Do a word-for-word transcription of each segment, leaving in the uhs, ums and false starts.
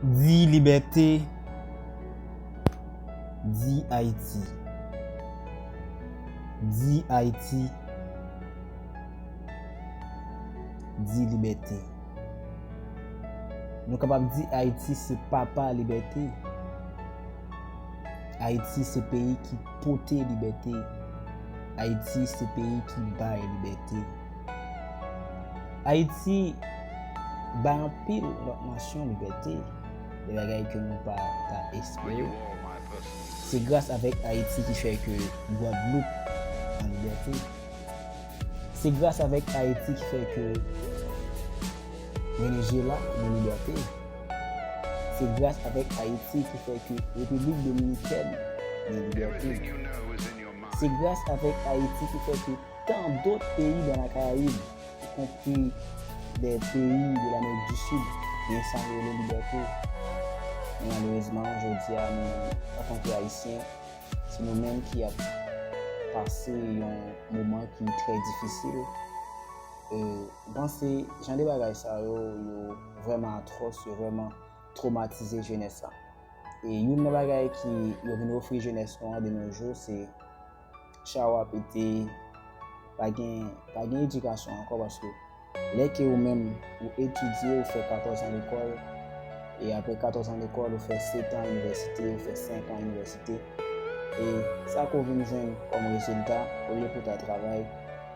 Di libète, di Ayiti. Di Ayiti, di libète. Nou kapab di Ayiti se papa libète. Ayiti se peyi ki pote libète. Ayiti se peyi ki bay libète. Ayiti bay anpil lòt nasyon libète, de bagay ke nou pa ta espere. Se gras avèk Ayiti ki fè ke Gwadloup an libète. Se gras avèk Ayiti ki fè ke Venezuela gen libète. Se gras avèk Ayiti ki fè ke Repiblik Dominikèn gen libète. Se gras avèk Ayiti ki fè ke tant d'autres pays dans la Caraïbe, y compris des pays de l'Amérique du Sud, gen sa yo rele libète. Men malerezman, jodi a, nou, antanke Ayisyen, se nou menm ki ap pase yon moman ki trè difisil. E, m panse, jan de bagay sa yo, yo vrèman atwòs, yo vrèman twomatize jenès la. E youn nan bagay ki yo vin ofri jenès nou an de nos jours, se chawa pete, pa gen, pa gen edikasyon ankò, paske lè ke ou menm, ou etidye, ou fè katòz an lekòl, e apre katòz an lekòl, ou fè sèt an inivèsite, ou fè senk an inivèsite, e sa ke w vin jwenn kòm rezilta, olye pou w ta travay,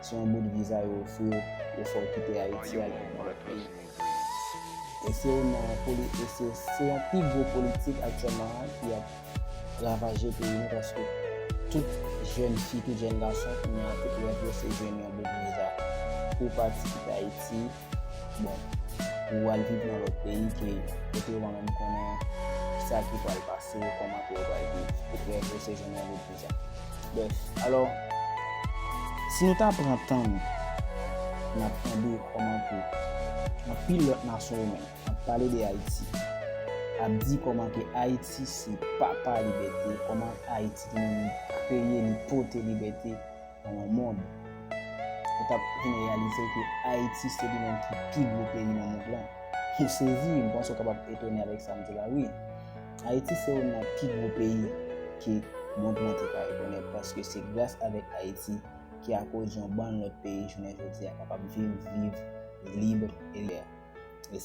se yon bout viza yo ofri w, yo fè w kite Ayiti al viv nan lòt peyi. E se yon, poli-, e se, se yon pi gwo politik aktyèlman an ki ap ravaje peyi nou, paske tout jèn fi, tout jèn gason kounye a, tout rèv yo se jwenn yon bout viza pou pati kite Ayiti, bon, pou al viv nan lòt peyi ke kote yo pa menm konnen kisa ki pral pase, kòman ke yo pral viv. Tout rèv yo se jwenn yon bout viza. Brèf, alò, si nou ta pran tan nou, n ap tande kòman ke anpil lòt nasyon yo menm ap pale de Ayiti, ap di kòman ke Ayiti se papa libète, kòman Ayiti li menm li kreye, li pote libète nan lemonn. Ou t ap vin reyalize ke Ayiti se li menm ki pi gwo peyi nan mond lan. Ou sezi, m panse w kapab etone avèk sa m di la, wi. Ayiti se youn nan pi gwo peyi ke mond lan te ka rekonèt, paske se gras avèk Ayiti ke akoz yon bann lòt peyi jounen jodi a kapab viv, viv lib e libè. E si